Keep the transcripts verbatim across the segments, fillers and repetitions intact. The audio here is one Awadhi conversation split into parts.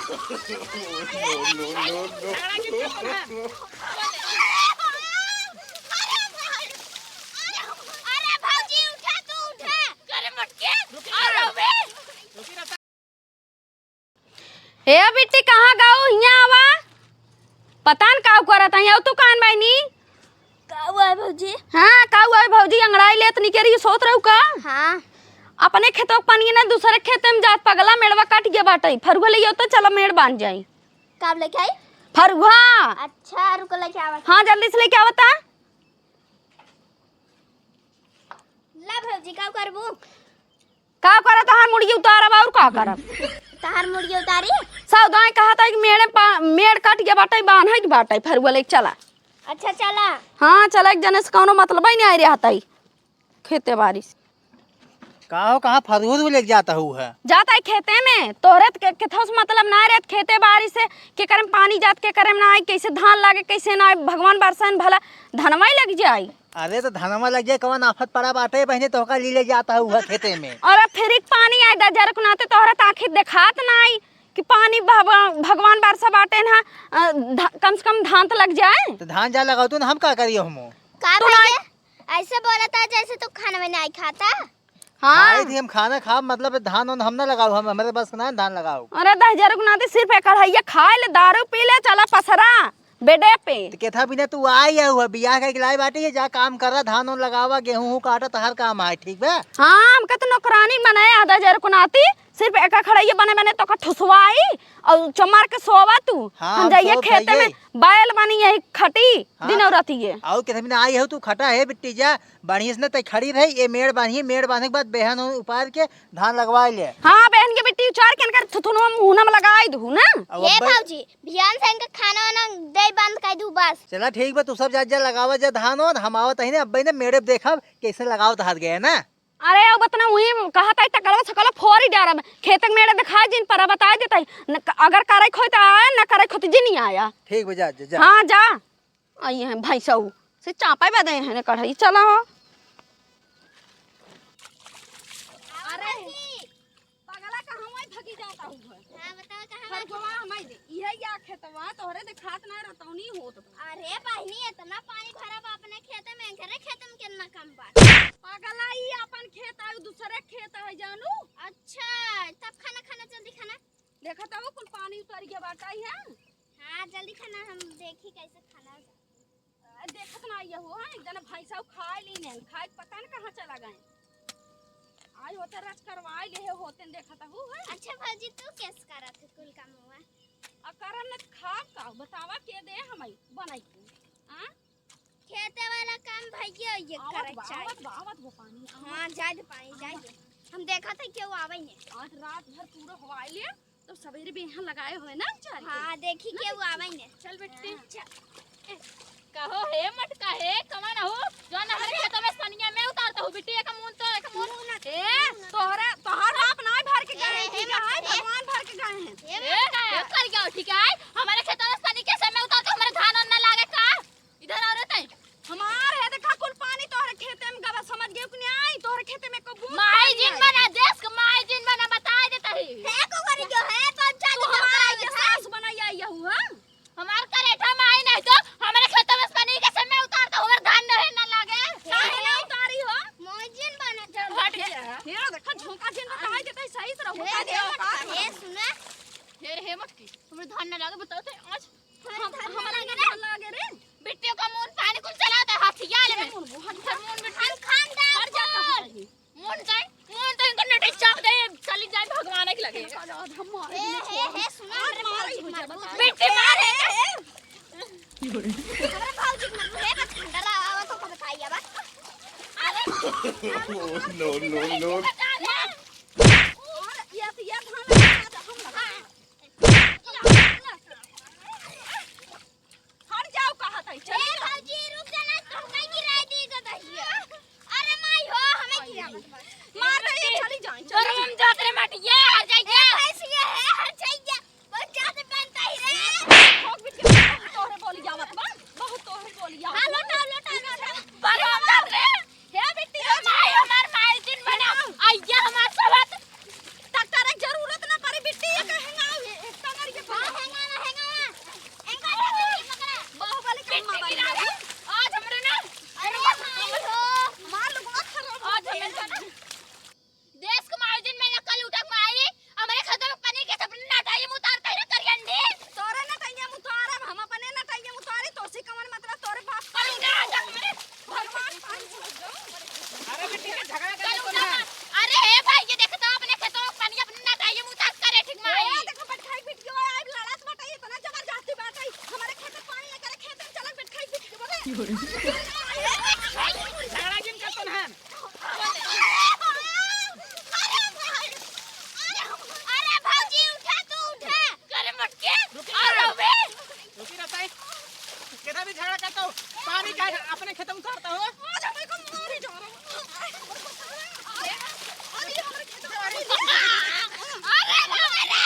अरे भौजी, उठा तो उठा। अरे मटके, अरे बे। ए बिट्टी, कहाँ गऊ? हियाँ आवा। पता न काऊ करत है, तू कान बहिनी? काऊ है भौजी? हाँ, काऊ है भौजी, अंगड़ाई लेत निकरी, सोत रहू का? हाँ। अपने खेतवा के पानी ना दूसरे खेते में जात, पगला मेड़वा कट गया बाटे, फरुआ ले तो चला मेड़ बांध जाई। कब लेके आई? फरुआ। अच्छा, रुको लेके आवा। हाँ, जल्दी से लेके आवता। ला भौजी, का करबू? का करब, तहार मुड़िया उतारब, और का करब? तहार मुड़िया उतारी? सौदाई कहत है कि मेड़े पा-, मेड़ कट गया बाटे, बान्हे के बाटे, फरुआ लेके चला। अच्छा, चला। हाँ, चला, एक जने से कौनो मतलब ही नहीं रहत है खेते बारी से। का हो, कहाँ फरुआ लेके जाता हूँ है? जाता है खेते में, तोहरे त के-, केथवा से मतलब ना रहत खेते बारी से, के करे में पानी जात, के करे में ना आई, कैसे धान लागे, कैसे ना आई, भगवान बरसन भला धनवा ही लग जाई। अरे तो धनवा लग जाए, कवन आफत पड़ा बाटे, बहिने तोहका ली ले जाता हुआ खेते में। और अब फिर एक पानी आए दजर को नाते तोहरा त आँखी देखात नाई कि पानी भगवा-, भगवान बरसा बाटे ना, अ, ध-, कम से कम धान तो लग जाए। तो धान जा लगाओ तू ना, हम का करियो हमो? का तू ना भैया? ऐसे बोलता है जैसे तू खाना में नहीं खाता। हाँ। खाई थी हम खाना खा, मतलब धान उन हम ना लगाओ, हम, हमारे बस ना धान लगाओ। अरे दजर को नाते सिर्फ एक कढ़ैया खाए ले, दारू पी ले, चला पसरा। बेडे पे। तो केथा बिना तू आई है हुआ, बियाह करके लाई बाटी है, जा काम कर रहा, धान उन लगावा, गेहूं हूं काटा, तहार काम आए, ठीक बा? हाँ, हमका तो नौकरानी बनाए आधा हजार को नाती, सिर्फ एक खड़ाइए बने बने तो का ठुसवाई और चमार के सोवा तू। हाँ, हम हम जाइए सोब खेते में, जाइए। बैल बनी यही खटी, हाँ, दिन और राती ये। और केथा बिना आई हो तू खटा है बिट्टी जा, बढ़िया से न तै खड़ी रही, ये मेड़ बांधिए, मेड़ बांधे के बाद बेहन हो उपार के धान लगवा ले। हाँ, बहन के बिट्टी उचार के इनकर थुथुनवा मुहना में लगाई दू ना। अब ये अब्बे भौजी, भियान से इनका खाना वाना दे बंद कर दू बस। चला ठीक बा, तू सब जा, जा लगावा जा धान वान, हम आवत ही ने अब्बे ने मेड़े पे देखब कैसे लगावत हाथ गए ना। अरे अब बतना वही कहत है टकलवा सकलवा फोरी डारब, खेत के मेड़े दिखाई जिन पर बताई देता है, न, अगर करे खोई तो आया, न करे खोई तो जिन नहीं आया। ठीक बा, जा, जा, जा। हाँ जा, आई हैं भैंसऊ से चापा बदे हैं न कढ़ाई चला हो। अरे पगला कहवाँ भगी जाता हूँ है। हाँ, बताओ कहाँ फरगवा हमाई दे। इहे या खेतवा तोहरे देखात ना रतौनी होत बा। अरे बहिनी, इतना पानी भरा बा अपने खेते में, घरे खेते में कितना कम बा। पगला ई अपन खेत है, दूसरे खेत है जानू। अच्छा, तब खाना खाना, जल्दी खाना। देखत हो कुल पानी उतर गया बाटा है। हाँ, जल्दी खाना, हम देखी कैसे खाना। आ, देखत ना ये हो, हाँ, एक जना भैंसा खाए ली नहीं, खाए पता न कहाँ चला गए। आज होते रच करवाए ले होते न देखत हो, हाँ। अच्छा भौजी, तू कैसे करत है कुल काम हुआ? आ करन न खाब का, बतावा के दे हमाई बनाई के, हाँ? खेते वाला काम भैया ये आवत करे बा, चाही। आवत बा, आवत बा पानी, आवत हाँ, बा। जाए दे पानी, जाए आवत दे। बा। हम देखत है केहू आवे ने। आज रात भर पूरा हवाई ले, तो सवेरे भी यहाँ लगाए हुए ना बेचारे के। हाँ, देखी ना केहू देखी। आवे ने। चल बेटी। हाँ। चल। कहो हे मटका हे, कमन हो, जौन हमरे खेतवा में सनिया में उतारता हूँ, बिट्टी, एक मून तो, एक मून। ए, तोहरा, तोहार बाप नाय भर के गए हैं, ए, ठीक है, मटका हे। भगवान भर के गए हैं। ए, ए, मटका हे। कर गया, ठीक है, हमारे खेतवा में सनिया कैसे में उतारता हूँ, हमारे धान वान ना लागे का? इधर आओ रे तैं। हमार है, देखा, कुल पानी तोहरे खेते में गवा, समझ गए कि नहीं आई? तोहरे खेते में को बूंद माई पानी जिन आई। बना, देश के माई जिन बना, बताए देता ही। हे को करी जो है, पंचायत तू में हमारा बता ये दे। सास बनाई आई हूँ, हाँ? हमार करेठा माई नहीं तो हमारे खेतों में पानी कैसे मैं उतारता हूँ, अगर धान नहीं ना लागे। काहे ना उतारी हो? मोजिन बने जब हट जा। ये देखा, झोंका जिन बताए देता ही, सही से रहो, हे, बता दे हे, का? हे, सुना। हे, हे मटकी, हमारे धान ना लागे, बताओ तो आज। हम, हम, हम लगे रे। लगे रे। बिट्टियों का मुंह पानी कुल चला दे, हाथ हिया ले में। मुंह, मुंह, हट जा। मुंह, बिट्टी। हम खान दे हट जा, आपको। कहाँ कहीं? मुंह जाए, मुंह तो इनको नटे चाप दे, चली जाए भगवान के लगे। हम मारे ए, बिना ए, छोड़। ए, सुना, आज हमारे मारे भौजी ही मत बुझा, मारो। बता। बिट्टी मारे। ए, ए, ए। हमारे भौजी मत बुझा, बस खंडरा आवा तो बताइए बस। अरे। No, no, no। बता दे। और ये, ये धान लगा दे, हम लगा। हट जाओ, कहा था, चल। ए, भौजी, रुक जा ना, तो हमें गिराई दी गदहिया। अरे माई हो, हमें गिरा मत मार। मार दे, ये चली जाए, चली गरम जाए। जात रे मटिया, हट जाइए। ए, भैंस ये है, हट जाइए। बहुत ज्यादा बनता ही रे। ठोक बिट के बहुत तोहरे बोली आवत बा, बहुत तोहरे बोली आवत हाँ, बा। लोटा, लोटा, लोटा। गरम जात रे। हे बिट्टी, ए माई, हमार माई जिन बना। आई झगड़ा जिन करतन हन। अरे भाई, अरे, अरे भौजी, उठा तो उठा। करे मटके। रुकी और ना। अबे। रुकी ना ताई। केतना भी झगड़ा करता हो, पानी का अपने खेतों में उतारता हो? आज हम को मारी जा रहा हूँ। अरे, अरे, हमारे खेतों में मारी। अरे, अरे, अरे,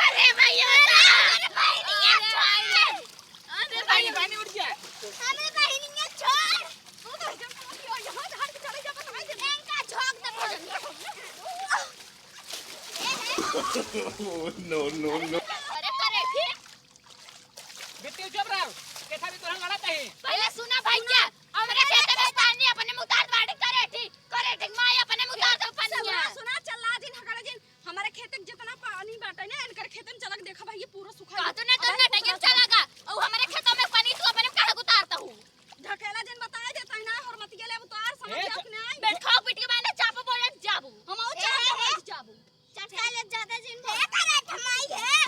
अरे, भैया, अरे, भैया, अरे, भैया, छोड़। अरे पानी, पानी उठ गया। अरे बहिनिया छोड़। ओ भाई, जब तुम क्यों यहाँ झाड़ के चले जाओ, तो भाई, इनका झोंक दे, भोजन। No, no, no। अरे करे ठीक। बिट्टी चुप रहो। कैसा भी तुरंत लड़त है। पहले सुना भैया, हमरे खेत में पानी अपने मुतार बाड़ी करे ठीक, करे ठीक, माई अपने मुतार तो पनिया। सुना, सुना, चल ला जिन, हकड़ा जिन। हमारे खेत के जितना पानी बाटे ना, इनकर खेत में चलक देखा भाई, ये पूरा सुखा कहत ना तो अबे नटैया पूरा चला गा, और हमारे खेतों में पानी तू अपने काहे उतारता हूँ? ढकेला जन बताए देता है ना, हरमतिया ले उतार, समझ ए, जाओ कि नहीं? बैठ खाओ, पीट के मैंने चापो बोले जाबू। हम और ए, चापो ए, बोले जाबू। चटका ले ज्यादा जिन ए, करे धमाई है।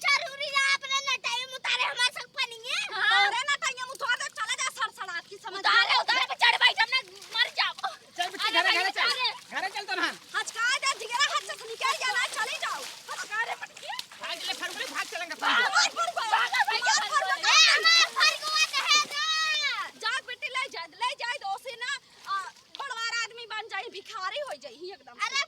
जरूरी ना अपने नटैया में उतारे हमारे सब पानी है। हाँ। अरे नटैया में उतार दे, चला जा सड़सड़ात की समझ उतारे, उतारे पे चढ़ भाई, जब मैं मर जाऊँ। चल बिट्टी, अरे घरे, भाई, घरे चल। अरे। घरे चल तो ना। हचका दे, जिगरा हाथ से निकल गया ना, चले जाओ। हचका रे मटकी। भाग ले, फरगुआ, भाग चलेंगे, भाग। भाग, भाग, भाग, भाग, भाग। ए, हमार फरगुआ तो है ना। जा बिट्टी, ले जा, ले जाए दो से ना, आ, बड़वार आदमी बन जाई, भिखारी हो जाई ही एकदम। अरे,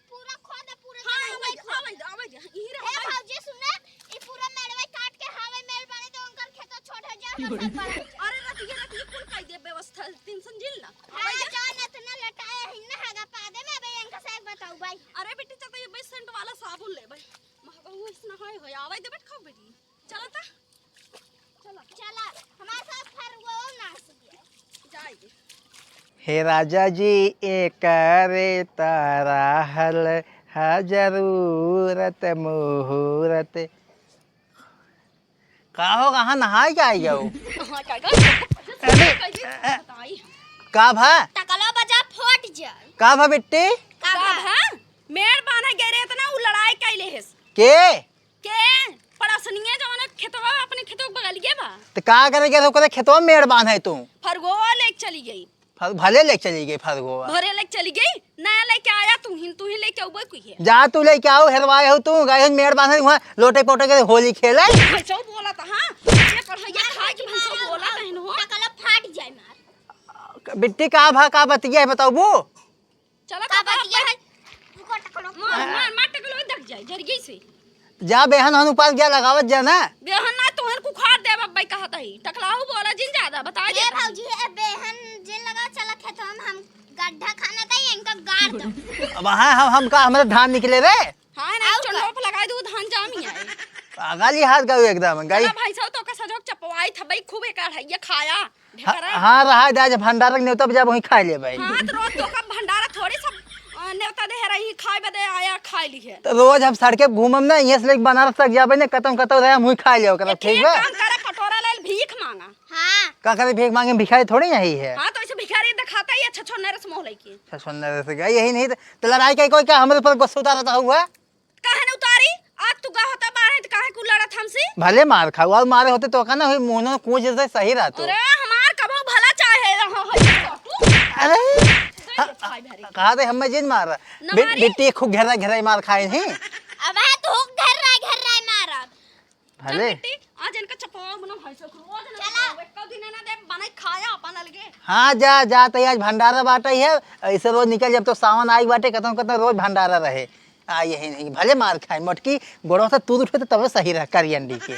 पूरा खो दे, पूरा हाँ, जगह आवे, में खो। आवे, आवे, यहीं रहो, ए, भाई। भौजी सुने, ई पूरा मेड़वे काट के हावे मेड़ बने तो उनकर खेतो छोट हो जाए, हम सब बड़ा हो जाए। अरे, रतिया, रतिया कुल कई दे व्यवस्था, tension जिन ना। हाँ, जान इतना लटाए ही ना, हगा पादे में, अबे इनका से एक बताऊ भाई। अरे बेटी, चल तो ये भाई scent वाला साबुन ले भाई। महका हुआ इसना हाय होय, आवे दे बैठ खाओ बेटी। चला ता। चला। चला, हमारे साथ फरगुआ नाच गया। जाए दे। हे राजा जी, एकरे त रहल ह जरूरत मुहूर्त। का हो, कहाँ नहाए के आई जाओ? हाँ, का, का? अरे, बताई। का भा? टकलो बजा फट जाए। का भा बिट्टी? का का भा? भा? मेड़ बांधे गए रहे, इतना उ लड़ाई कैले हेस। के? के? पड़ोसनिया जवन खेतवा, अपने खेतवा के बगलिए बा। त का करे गए ओकरे खेतवा में मेड़ बांधे तू? फरगोवा लेके चली गई। फर-, भले लेके चली गई फरगोवा। भले लेके चली गई, नया लेके आया तू ही, तू ही लेके अउबे कुई है। जा तू लेके आओ, हेरवाए हो तू, गए हो मेड़ बांधे, वहाँ लोटे पोटे के होली खेले। भैंसो बोला था, हाँ? ये पढ़ाइया खाए के भैंसो बोला था, इन्हों। टकला फाट जाए मार। बिट्टी का भा, का बतिया है बताउबू? चला का तो बतिया है? रुको, टकलो। मार, मार, मार, टकलो दग जाए, जरिए से। जा बेहन हन ऊपर जा लगावत जा ना। बेहन ना तोहन कुखार देब अब्बई कहत ही। टकलाऊ बोला जिन ज्यादा, बता ए दे। भौजी, ए बेहन जिन लगा चला खेतवा में हम गड्ढा खाना था, इनका गाड़ दो। अब हाँ, हम, हम का, हमारे धान निकले रे। हाँ, ना, आऊ का? चंडो पे लगाई दू, धान जामी आए। पागल ही हाथ गयो एकदम, गई। चला भाई साहब, तो का सजोक चपवाई था भाई, खूब एक अढ़ाइया खाया। हाँ, ढेकरा। हाँ, रहा दे, आज भंडारा के नेवता पे जाब, वहीं खा ले भाई। हाँ, तो रोज तो का भंडारा थोड़ी सब, अ, नेवता दे रही, खाए बदे आया, खाए ली है। तो रोज हम सड़के पे घूमम ना, यहाँ से लेके बनारस तक जाबे ना, कतम कतम रहे, हम वहीं खा ले, ओकरा, एक ठीक बा? काम करे, कटोरा ले भीख मांगा। हाँ। का करे भीख मांगे, भिखारी थोड़ी यही है। हाँ, तो ऐसे भिखारी दिखाता ही अच्छा, छोड़ नरस मोह लेके। अच्छा, छोड़ नरस गई, यही नहीं तो, तो लड़ाई का कोई क्या हमारे ऊपर गुस्सा उतारता हुआ? काहे न उतारी? आज तू का होता बाहर है तो काहे कु लड़त हमसे? भले मार खाऊ, और मारे होते तो का ना हुई, मुंह ना कुछ जैसे सही रहतो। अरे हमार कबो भला चाहे रहा है तू। अरे, दे दे भाई भरी। कहा थे हमें जिन मार। न बि-, मारी। बिट्टी खूब घेरा घेरा मार खाए ही। अब है तू घेर रहा, घेर रहा मार अब। भले। चल बिट्टी, आज इनका चपाव बना भाई से, रोज ना चला। एक दिन ना दे बनाई खाया अपन अलगे। हाँ, जा, जा, तो आज भंडारा बाटा ही है, ऐसे रोज निकल जब तो सावन आई बाटे, कतनो कतनो रोज भंडारा रहे। आ, यही नहीं, भले मार खाए, मोटकी गोड़वा से तूर उठे तो तबे सही रह, करियन डी के।